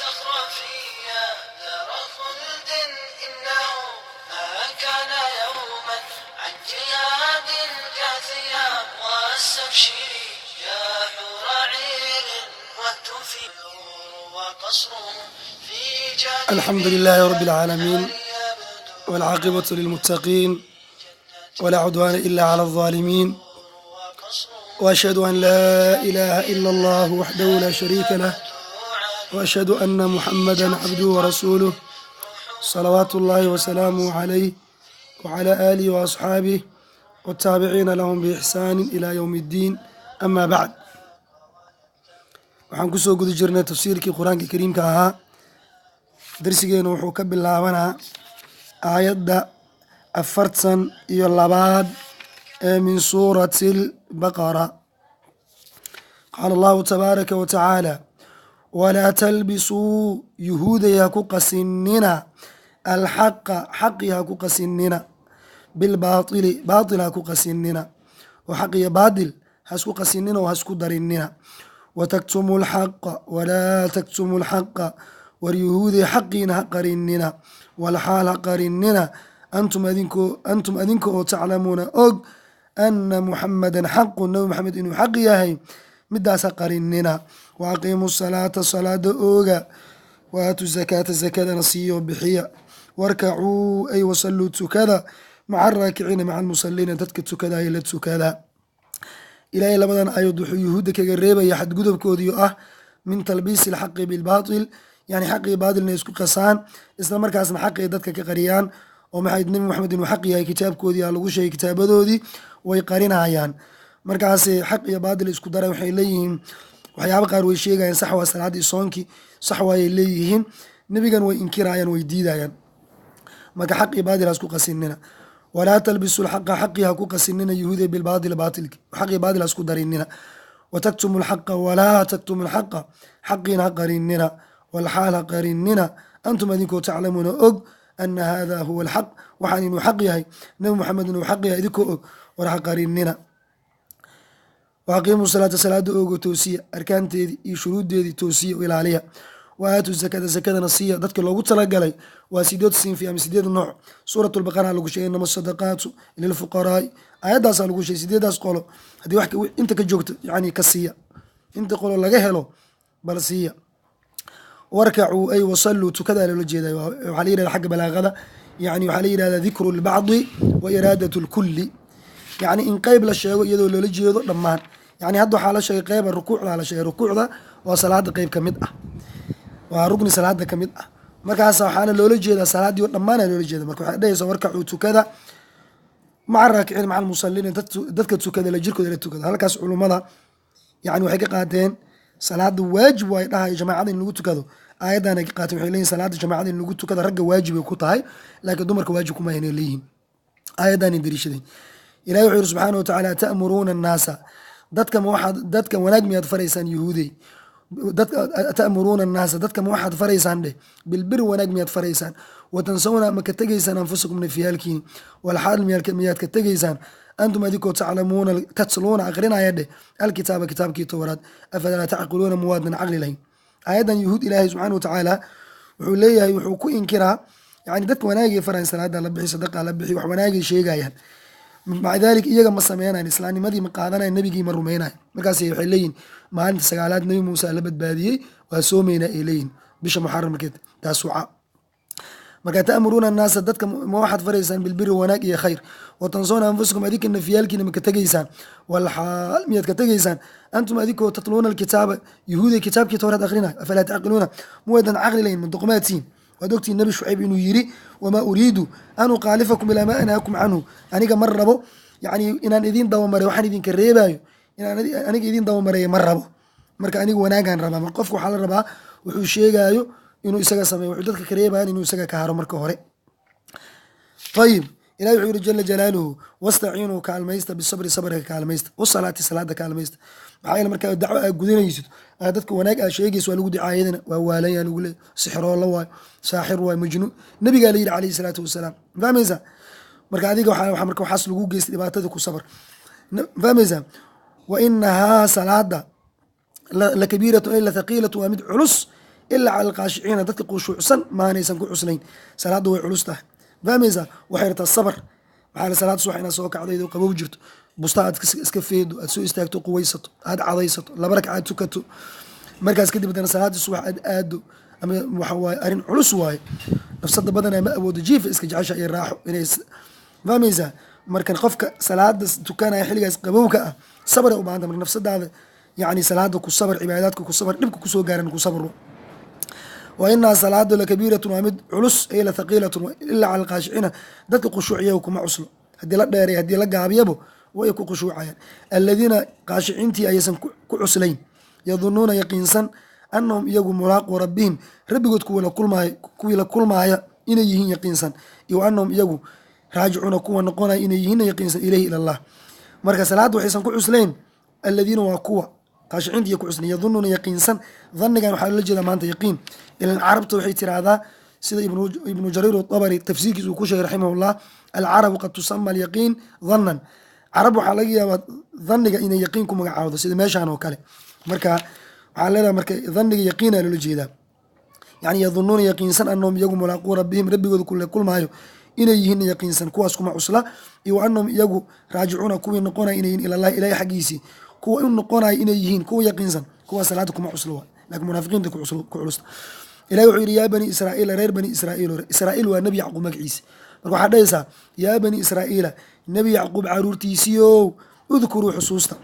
زخرفيا دار خلد إنه ما كان يوما عن جهاد الجاثية. واستبشري يا حور عين وتفي وقصره في جانب الحمد لله رب العالمين، والعاقبة للمتقين، ولا عدوان إلا على الظالمين، وأشهد أن لا إله إلا الله وحده لا شريك له، وأشهد أن محمدا عبده ورسوله، صلوات الله وسلامه عليه وعلى آله وأصحابه والتابعين لهم بإحسان إلى يوم الدين. أما بعد، waxaan kusoo guda jirnay tafsiirkii Qur-aanka Kariimka ahaa. Darsigeenu wuxuu ka bilaabanaa aayadda 42aad ee min suurati Albaqara. Qaala Allahu tabaaraka wa tacaala: walaa talbisuu, yuhuuday, ha ku qasinina, alxaqa, xaqi ha ku qasinina, bilbaatili, baatil ha ku qasinina, oo xaq iyo baatil ha isku qasinina oo ha isku darinina. Wataktumu alxaqa, walaa taktumu alxaqa, war yuhuuday, xaqiina ha qarinina, walxaal ha qarinina, antum adinko, antum adinka oo taclamuuna og, ana Muxamadan xaqu, Nabi Maxamed inuu xaq yahay, midaas ha qarinina. Wa aqiimu salaata, salaada ooga, waatu zakaata, zakadana siiyo, bixiya, warkacuu ay wasalluu, tukada, maca araakiciina, maca almusaliina, dadka tukadaya la tukada. Ilaahay labadan aayaod wuxuu yuhuudda kaga reebaya xadgudubkoodii ah min talbiisi alxaqi bilbaatil, yani xaqii baatil inay isku qasaan, isla markaasna xaqii dadka ka qariyaan. Oo maxay? Nabi Maxamed inuu xaq yahay kitaabkoodii aa lagu sheegay, kitaabadoodii way qarinayaan. Markaas xaq iyo baatil isku daray. Waxay leeyihiin waxyaaba qaar way sheegayaan, sax waa, salaadii, soonkii sax waayay leeyihiin, nebigan way inkirayaan, way diidayaan. Marka xaq iyo baatil ha isku qasinina. Walaa talbisu alxaqa, xaqii ha ku qasinina, yuhuudiya, bilbaatil, baatilki, xaqii baatil ha isku darinina. Wataktumu alxaqa, walaa taktumu alxaqa, xaqiina ha qarinina, walxaal ha qarinina, antum adinkoo taclamuuna og, ana hada huwa alxaq, waxaan inuu xaq yahay, Nabi Maxamed inuu xaq yahay idinkoo og, war ha qarinina. Waaqiimuu salaata, salaada oogo, toosiya, arkaanteedii iyo shuruuddeedii toosiya o ilaaliya. Wa aatu zakata, zakadana siiya dadka loogu talagalay. Waa sideed sinfi ama sideed nooc. Suurat Lbaqara lagu sheegay: inama sadaqaatu lilfuqaraai, aayaddaasaa lagu sheegay sideedaas qolo. Haddii wax inta ka joogto, yani ka siiya, inta qolo laga helo bal siiya. Warkacuu ay wasalluu, tukadaa loola jeeda. Waxaa la yihahda xagga balaaqada, yani waxaa la yihahda dikru lbacdi wa iraadat lkulli, yani in qeyb la sheego iyadoo loola jeedo dhammaan. Yani hadda waxaa la sheegay qeyba, rukuucda la sheegay. Rukuucda waa salaada qeyb ka mid ah, waa rukni salaada ka mid ah. Markaas waxaana loola jeedaa salaadii oo dhammaana loola jeeda. Marka waxay dhehaysa: warkacuu, tukada, maca raakiciin, maca almusaliin, dadka tukada la jirkooda la tukada. Halkaas culummada yani waxay ka qaateen salaada waajib waay dhahayo jamaacada in lagu tukado. Aayaddan ay ka qaateen. Waxay leeyihin salaada jamaacada in lagu tukada ragga waajib ay ku tahay, laakiin dumarka waajib kuma aynay leeyihin. Aayaddaanay dariishadeen. Ilahi wuxuu yiri subxaana watacaala: ta'muruuna annaasa, dadka ma waxaad, dadka wanaag miyaad faraysaan, yuhuudey? Dadka, ta'muruuna annaasa, dadka ma waxaad faraysaan dheh, bilbiri, wanaag miyaad faraysaan, watansawna, ma ka tegaysaan, anfusakum, nafyaalkiin, walxaal miyaad ka tegaysaan, antum adinkoo taclamuuna, tatluuna, aqrinaya dheh, alkitaaba, kitaabkii Towraad? Afalaa tacqiluuna, muwaadnan caqli lahayn? Aayaddan yuhuud Ilaahay subxaana watacaala wuxuu leeyahay, wuxuu ku inkiraa, yani dadka wanaagay farayan, salaada la bixi, sadaqa la bixi, wax wanaagay sheegayaan, maca dalik iyaga ma sameynayan, islaamnimadii ma qaadanayan, nebigii ma rumaynayan. Markaas waxay leeyihin maalinta sagaalaad Nebi Muuse la badbaadiyey, waa soomeynaa ay leeyihin, bisha Muxaram markeed Taasuca. Marka ta'muruuna annaasa, dadka ma waxaad faraysaan, bilbiri, wanaag iyo khayr, watansoona anfusakum, adinka nafyaalkiina ma ka tegaysaan, walxaal miyaad ka tegaysaan, antum adinkoo tatluuna alkitaaba, yuhuuday, kitaabkii Towraad akhrinayo? Afalaa tacqiluuna, muwaydan caqli lahayn? Ma doqmaatiin? Waad ogtihiin Nabi Shucayb inuu yiri: wamaa uriidu an ukhaalifakum ilaa maa anhaakum canhu. Aniga ma rabo yani inaan idin dabamaray waxaan idinka reebayo, inaan aniga idin dabamareeyo ma rabo. Marka aniga wanaagaan rabaa. Marka qofka waxaa la rabaa wuxuu sheegaayo inuu isaga sameeyo, wuxuu dadka ka reebayan inuu isaga ka haro marka hore. Ayib, ilahi wuxuu yiri jala jalaaluhu: wastaciinuu, kaalmaysta, bisabri, sabriga kaalmaysta, wasalaati, salaada kaalmaysta. Maxaa yeele markaa dacwo aad gudanaysid, aad dadka wanaag aad sheegayso, waa lagu dicaayadina, waa waalanya lagu leey, sixroola waay, saaxir waay, majnuun nabigaa la yidhi calayhi salaatu wasalaam. Fahmaysaa? Marka adiga waxaa marka waxaas lagu geystay dhibaatada ku sabar. Fahmaysaa? Wa inahaa, salaada, lakabiiratu ay lathaqiilatu, waa mid culus. Ilaa cala alqaashiciina, dadka khushuucsan maanaysan ku cuslayn. Salaadda way culus tahay, fahmaysaa? Waxay rabtaa sabar. Maxaa la salaad subax inaad soo kacdo iyadoo qabow jirto, busta aad iska feedo, aad soo istaagto, quwaysato, aad cadaysato, laba ragcaad tukato, markaas kadib haddana salaadii subax aad aado, ama waxa waaye arrin culus waaye. Nafsada badanaa ma awoodo, jiifa iska jecesha iyo raaxo inay, fahmaysaa? Marka qofka salaada tukanaya xilligaas qabowka ah sabray u baahanta. Marka nafsadaada yacni salaada ku sabar, cibaadaadka ku sabar, dhibka kusoo gaaran ku sabr. Wa inaha salaadu lakabiiratun, waa mid culus, ay la thaqiilatun, ilaa cala alqaashiciina, dadka khushuuciya kuma cuslo. Haddii la dheeray, haddii la gaabiyabo, way ku khushuucayaan. Aladiina qaashiciintii ayaysan ku cuslayn, yadunuuna yaqiinsan, annahum iyagu mulaaquu rabbihim, rabbigood kuwii la kulmaaya inay yihiin yaqiinsan, iyo annahum iyagu raajicuuna, kuwa noqonaya inay yihiin yaqiinsan, ilayhi ila Allah. Marka salaadda waxaysan ku cuslayn aladiina waa kuwa qaashiciinta iyo ku cuslayn, yadunuuna yaqiinsan. Dhannigan waxaa loola jeedaa maanta yaqiin. Ilan carabta waxay tiraahdaa, sida Ibnu Jariir Abari tafsiirkiisa uu ku sheegay raximahullah, alcarabu qad tusama alyaqiin dhannan. Carab waxaa laga yaabaa dhanniga inay yaqiin ku magacaawdo, sida meeshaan oo kale. Marka waxaa leedahay, marka dhanniga yaqiina loola jeedaa, yani yadunuuna yaqiinsan annahum iyagu mulaaquu rabbihim, rabbigooda kule kulmaayo inay yihiin yaqiinsan, kuwaas kuma cusla. Iyo wa annahum iyagu raajicuuna, kuwii noqonaya inay yihiin, ilallahi, ilahi xaggiisii kuwa u noqonaya inay yihiin kuwa yaqiinsan, kuwa salaada kuma cuslo wa, laakiin munaafiqiinta ku culusta. Ilahi wuxuu yidhi: yaa bani Israa'iila, reer bani Israa'iil. Israa'iil waa Nebi Yacquub magaciisa. Marka waxaad dhahaysaa: yaa bani Israa'iila, Nebi Yacquub caruurtiisiiow, udkuruu xusuusta,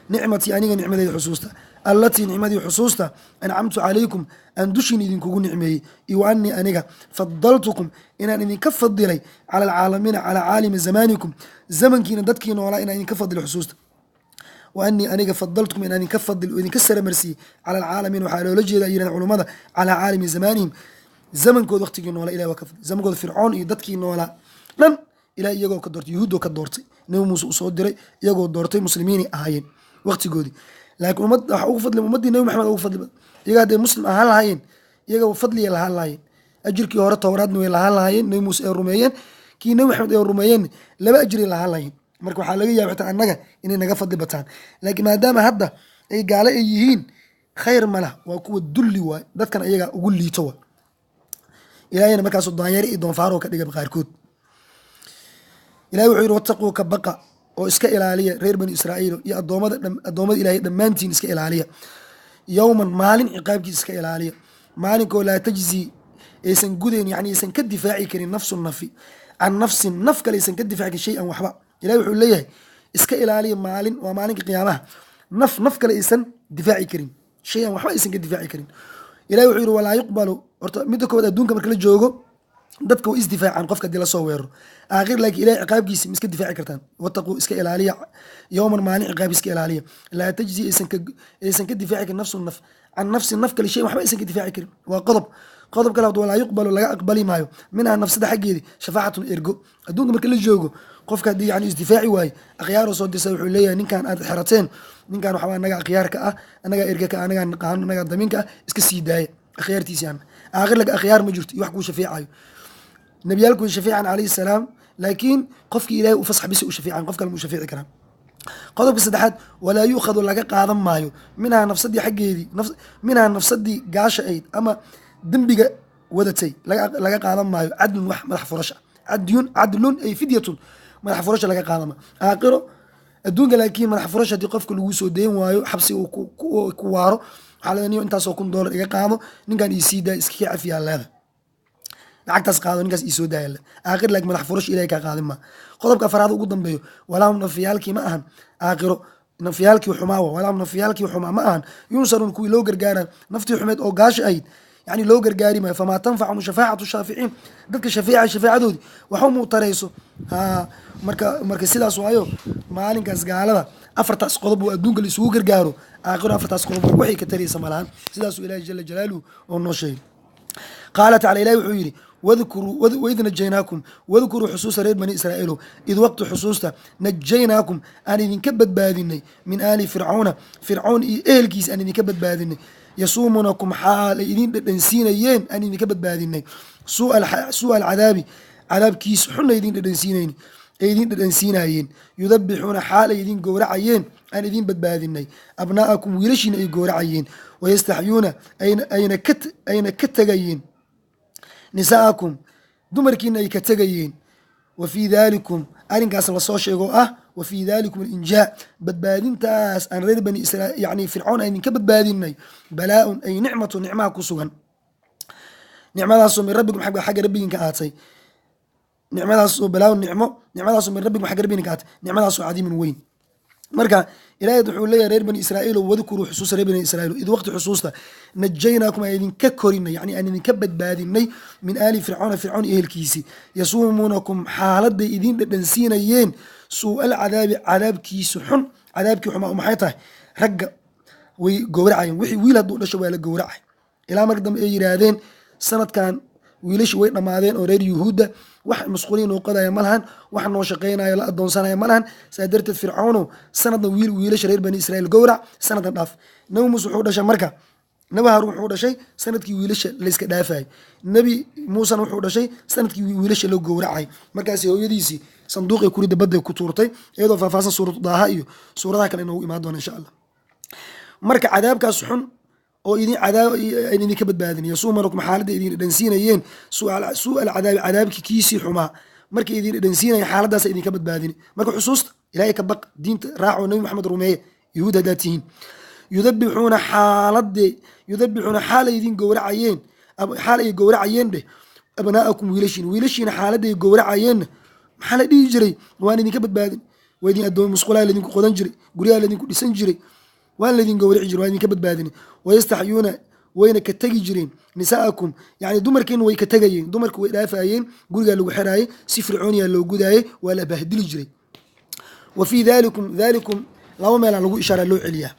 nicmatii, aniga nicmadeyda xusuusta, allatii nicmadii xusuusta, ancamtu calaykum, aan dushiin idinkugu nicmeeyey, iyo wa anii aniga fadaltukum, inaan idinka fadilay, cala alcaalamiina, calaa caalimi zamaanikum, zamankiina dadkii noolaa inaan idinka fadilay xusuusta. Wa anii aniga fadaltukum, inaan idinka fadil oo idinka saramarsiiyey, cala alcaalamiin, waxaa loola jeeda ay yirahdeen culummada, calaa caalimi zamaanihim, zamankooda waqtigii noolaa Ilahi waa ka fadilay. Zamankooda Fircoon iyo dadkii noolaa dhan Ilaah iyagoo ka doortay, yuhuuddoo ka doortay, Nebi Muuse uu soo diray, iyagoo doortay, muslimiinay ahaayeen waqtigoodii. Laakiin ummad waxa ugu fadli ummaddii Nebi Maxamed ugu fadli badan. Iyaga hadday muslim ahaan lahaayeen, iyaga fadligay lahaan lahaayeen. Ajirkii hore Towraadna way lahaan lahaayeen, Nebi Muuse ay rumeeyeen, kii Nebi Maxamed ay rumeeyeen, laba ajiray lahaan lahaayeen. Marka waxaa laga yaaba xitaa annaga inay naga fadli bataan, laakiin maadaama hadda ay gaalo ay yihiin, khayr ma lah, waa kuwa dulli waay, dadkan iyagaa ugu liito waay. Ilaahayna markaasu daanyari iyo doonfaaro ka dhiga qaarkood. Ilahay wuxuu yidhi: wattaquu, ka baqa oo iska ilaaliya, reer bani Israa'iil iyo adoomada addoommada Ilaahay dhammaantiin, iska ilaaliya yowman, maalin ciqaabkiisa iska ilaaliya, maalinkoo laa tajzi, aysan gudayn, yani aysan ka difaaci karin, nafsu, nafi, can nafsin, naf kale aysan ka difaaci karin, shay-an, waxba. Ilahay wuxuu leeyahay iska ilaaliya maalin, waa maalinka qiyaamaha, naf naf kale aysan difaaci karin, shay-an, waxba aysan ka difaaci karin. Ilahay wuxuu yidhi: walaa yuqbalu. Horta midda koowaad, adduunka marka la joogo dadka way isdifaacaan qofka hadii lasoo weeraro. Aakhir laakiin Ilahay ciqaabkiisa ma iska difaaci kartaan. Wattaquu, iska ilaaliya, yowman, maalin ciqaab iska ilaaliya, laa tajzi, aysan ka difaaci karin, nafsu, naf, can nafsin, naf kale, shay, waxba aysan ka difaaci karin. Waa qodob. Qodob kale: walaa yuqbalu, laga aqbali maayo, minhaa, nafsada xaggeedi, shafaacatun, ergo. Adduunka marka la joogo qofka haddii yani isdifaaci waaye, akhyaaroo soo dirsa, wuxuu leeyahay: ninkan aad xerateen, ninkan waxbaa annaga akhyaarka ah, annagaa erga ka ah, annagaa naqaano, annagaa damiinka ah, iska sii daaya, akhyaartiisi ana. Aakhir laga akhyaar ma jirto iyo wax kuu shafeecayo. Nabiyaalku way shafeecan calayhi salaam, laakiin qofkii Ilahay u fasax bisa u shafeecan, qof kale ma u shafeeci karaan. Qodobka saddexaad: walaa yuukhadu, laga qaadan maayo, minhaa, nafsadii xaggeedii, minhaa, nafsadii gaasha ayd ama dembiga wadatay, laga qaadan maayo, cadlun, wax madax furasha, cadlun, cadlun ay fidyatun, madax furasha laga qaadan maayo aakhiro. Adduunka laakiin madax furasha haddii qofka lagu soo deyn waayo, xabsi uu ku waaro, waxaa leedahay: niyo, intaasoo $1000 iga qaado, ninkan ii sii daaya, iskaga cafiyaa leeda, lacagtaas qaado, ninkaas ii soo daaya. Aakhir laakiin madax furasho Ilahay kaa qaadin maa. Qodobka afraad ugu dambeeyo: walaahum, nafiyaalkii ma ahan aakhiro, nafiyaalkii xumaa wa walaahum, nafiyaalkii xumaa ma ahan, yunsaruun, kuwii loo gargaara. Naftii xumeed oo gaasha ahayd yani loo gargaari maayo. Famaa tanfacum shafaacatu shaaficiin, dadka shafeeca shafaacadoodii waxu muutarayso. Ha, marka sidaas waayo. Maalinkaas gaalada afartaas qodob oo adduunka la isugu gargaaro, aakhiro afartaas qodob waxay ka taraysa malahan. Sidaasuu Ilahi jala jalaaluhu oo noo sheegay. Qaala tacala, Ilahi wuxuu yidhi: wadkuruu waid najaynaakum, wadkuruu xusuusta, reer bani Israa'iilo, id waqti xusuusta, najaynaakum, aan idinka badbaadinay, min aali Fircawna, Fircawn iyo ehelkiisa aan idinka badbaadinay, yasuumunakum, xaal ay idin dhedhansiinayeen aan idinka badbaadinay, suua alcadaabi, cadaabkiisa xunna idin dhedhansiinayni. Ay idin dhadhansiinayeen, yudabixuuna xaal ay idin gowracayeen, aan idin badbaadinay, abnaa'akum wiilashiina ay gowracayeen, wayastaxyuuna ayna ka tegayeen, nisaa'akum dumarkiina ay ka tegayeen. Wa fii daalikum, arrinkaas lasoo sheego ah, wa fii daalikum alinjaa, badbaadintaas aan reer bani israa yani Fircoon aan idinka badbaadinay, balaa-un ay nicmatu, nicmaha ku sugan, nicmadaasoo min rabbikum, xagga rabbigiin ka ahaatay, nicmadaasoo balaa-un nicmo, nicmadaasoo min rabbikum, xagga rabbigiin ka ahaatay, nicmadaasoo cadiimun weyn. Marka Ilahay wuxuu leeyahay reer bani Israa'iil: wadkuruu, xusuusta reer bani Israa'iil, id waqti xusuusta, najaynaakum, aan idinka korinay, yani aan idinka badbaadinay, min aali fircauna, Fircawn ehelkiisii, yasuumuunakum, xaaladay idin dhadhansiinayeen, suu alcadaabi, cadaabkiisu xun. Cadaabkii xumaa maxay tahay? Ragga way gowracayeen. Wixii wiil hadduu dhasho waa la gowracay, ilaa marka dambe ay yidhaahdeen sanadkan wiilashi way dhammaadeen oo reer Yuhuudda wax musquliin noo qodaya ma lahan, wax noo shaqaynayo la adoonsanaya ma lahan. Saa darteed, Fircoonow, sanadna wiil wiilasha reer bani Israiil gowrac, sanadna dhaaf. Nabi Muuse wuxuu dhashay, marka Nabi Haruun wuxuu dhashay sanadkii wiilasha layska dhaafayay. Nebi Muusena wuxuu dhashay sanadkii wiilasha la gowracay. Markaasi hooyadiisii sanduuqay kurida badday ku tuurtay, iyadoo faahfaahsan suuratu Daaha iyo suuradaha kale inoogu imaan doona, insha Allah. Marka cadaabkaas xun oo idin cadaab aan idinka badbaadin, yasuumanakum, xaaladda idin dhadhansiinayeen, suu alcadaabi, cadaabkii kiisii xumaa markay idin dhadhansiinayeen, xaaladaas idinka badbaadin. Marka xusuusta, Ilaahay ka baq, diinta raaco, Nabi Maxamed rumeeye, Yuhuud haddaad tihiin. Yudabixuuna xaaladee, yudabixuuna xaal ay idin gowracayeen, xaal ay gowracayeen dheh, abnaa'akum, wiilashiina, wiilashiina xaaladday gowracayeenna, maxaa la dhihi jiray? Waan idinka badbaadin. Waa idin addoon, musqulaha laydinku qodan jiray, guryaha laydinku dhisan jiray, waan laydin gowrici jiray, waan idinka badbaadinay. Wayastaxyuuna, wayna ka tegi jireen, nisaa'akum, yani dumarkiina way ka tegayeen, dumarka way dhaafayeen, gurigaa lagu xiraayey, si fircooniya loo gudaayey, waa la bahdili jiray. Wa fii dalikum, dalikum laba meelaa lagu ishaara loo celiyaa,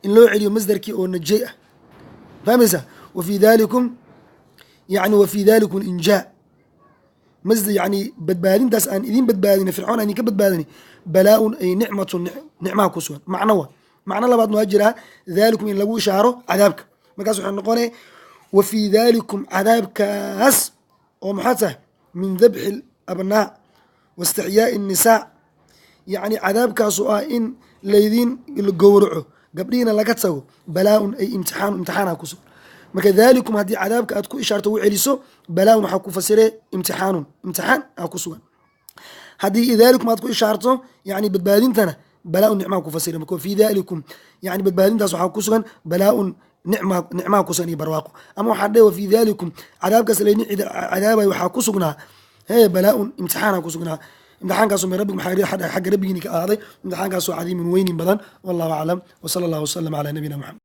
in loo celiyo masdarkii oo najay ah, fahmaysa? Wa fii dalikum, yani wa fii dalikum injaa masdar, yani badbaadintaas aan idin badbaadinay, Fircoon aan idinka badbaadinay, balaa-un ay nicmatun, nicmaha ku sugan. Macno wa macno labaadna waa jiraa, dhalikum in lagu ishaaro cadaabka. Markaas waxay noqonaya wa fii dhalikum, cadaabkaas oo maxaa tahay, min dabxi abnaa wa istixyaai الnisaa, yacni cadaabkaas oo ah in laydin gowraco, gabdhihiina laga tago, balaa-un ay imtixaanu, imtixaanha ku sugan. Marka dhalikum haddii cadaabka aad ku ishaarto u celiso, balaa-un waxaa ku fasire imtixaanun, imtixaan aa ku sugan. Haddii dhalikum aad ku ishaarto yani badbaadintana, balaa-un nicmaa ku fasira. Marka fi dhalikum, yani badbaadintaas waxaa ku sugan balaa-un, nicma, nicmaa ku sugan iyo barwaaqo. Ama waxaa dhe wa fi dhalikum, cadaabkaas laydin cadaabayo waxaa ku sugnaa hee balaa-un, imtixaana ku sugnaa, imtixaankaasu min rabbikum, xagga rabbigiini ka ahaaday, imtixaankaasoo cadiimun, weynin badan. Wallahu aclam, wa sala allahu wasalam calaa nabiyina Maxamed.